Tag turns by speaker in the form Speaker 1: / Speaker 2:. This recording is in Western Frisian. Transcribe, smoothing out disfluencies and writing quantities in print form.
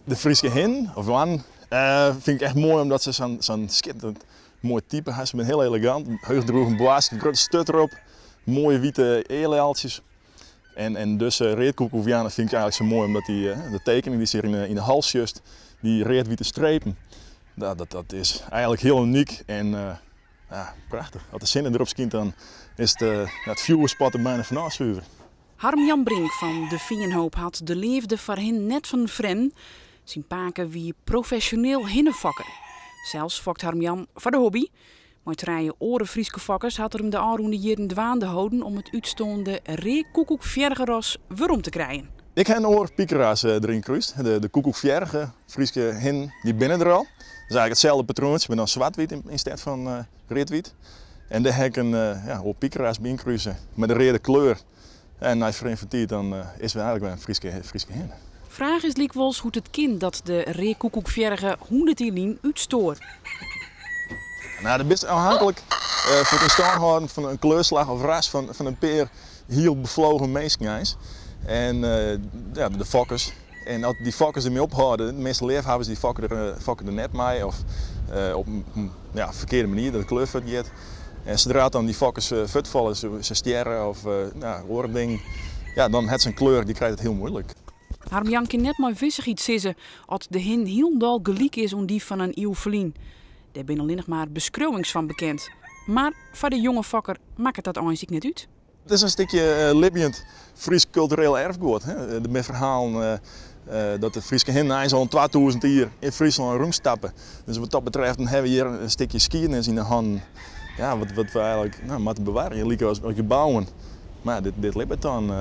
Speaker 1: De Fryske hin, of hoannen, fyn ik echt moai omdat se sa'n skitterend moai type ha. Se binne hiel elegant, heechdroegen boarst, in grutte sturt derop, moaie wite earleltsjes. En dizze readkoekoekhoanne fyn ik eigentlik sa moai omdat dy, de tekening dy't se hjir yn de hals sjochst, dy read-wite strepen, dat is eigentlik hiel unyk en ja, prachtich. As de sinne derop skynt dan is it fjoer spat der byna fanôf suver.
Speaker 2: Harm Jan Brink fan De Feanhoop hat de leafde foar hin net fan frjemden. Syn pake wie profesjoneel hinnefokker. Sels fokt Harm Jan foar de hobby. Mei trije oare Fryske fokkers hat er him de ôfrûne jierren dwaande holden om it útstoarne reakoekoekfjirgeras werom te krijen.
Speaker 1: Ik ha in oar pikeras deryn krúst, de koekoekfjirge Fryske hinnen, dy binne der al. Dat is eigentlik itselde patroantsje, mar dan swart-wyt yn stêd fan read-wyt. En dêr ha ik in ja, oar pikeras by ynkruse mei de reade kleur. En nei ferrin fan tiid dan is it eigentlik wer in Fryske hin.
Speaker 2: Fraach is lykwols hoe't it kin dat de reakoekoekfjirge 100 jier lyn útstoar.
Speaker 1: No, dat bist ôfhinklik foar it yn stân hâlden fan in kleurslach of ras fan in pear hiel beflogen minsken eins. En ja, de fokkers. En as dy fokkers dermei ophâlde, de measte leafhawwers dy fokke der net mei of op in ja, ferkearde manier dat de kleur fuortgiet. En sadra't dan dy fokkers fuortfalle, se stjerre of ja, oare dingen, ja, dan hat sa'n kleur, dy krijt it hiel muoilik.
Speaker 2: Harm Jan kin net mei wissichheid sizze oft de hin hielendal gelyk is oan dy fan in iuw ferlyn. Dêr binne allinnich mar beskriuwings fan bekend. Mar foar de jonge fokker makket dat eins ek net út.
Speaker 1: It is in stikje libjend Frysk kultureel erfgoed. Der binne ferhalen dat de Fryske hinnen eins al in 2000 jier yn Fryslân rûnstappe. Dus wat dat betreft dan hawwe we hjir in stikje skiednis yn de hannen. Ja, wat we eigentlik, no, moatte bewarje, lykas gebouwen. Mar dit libbet dan.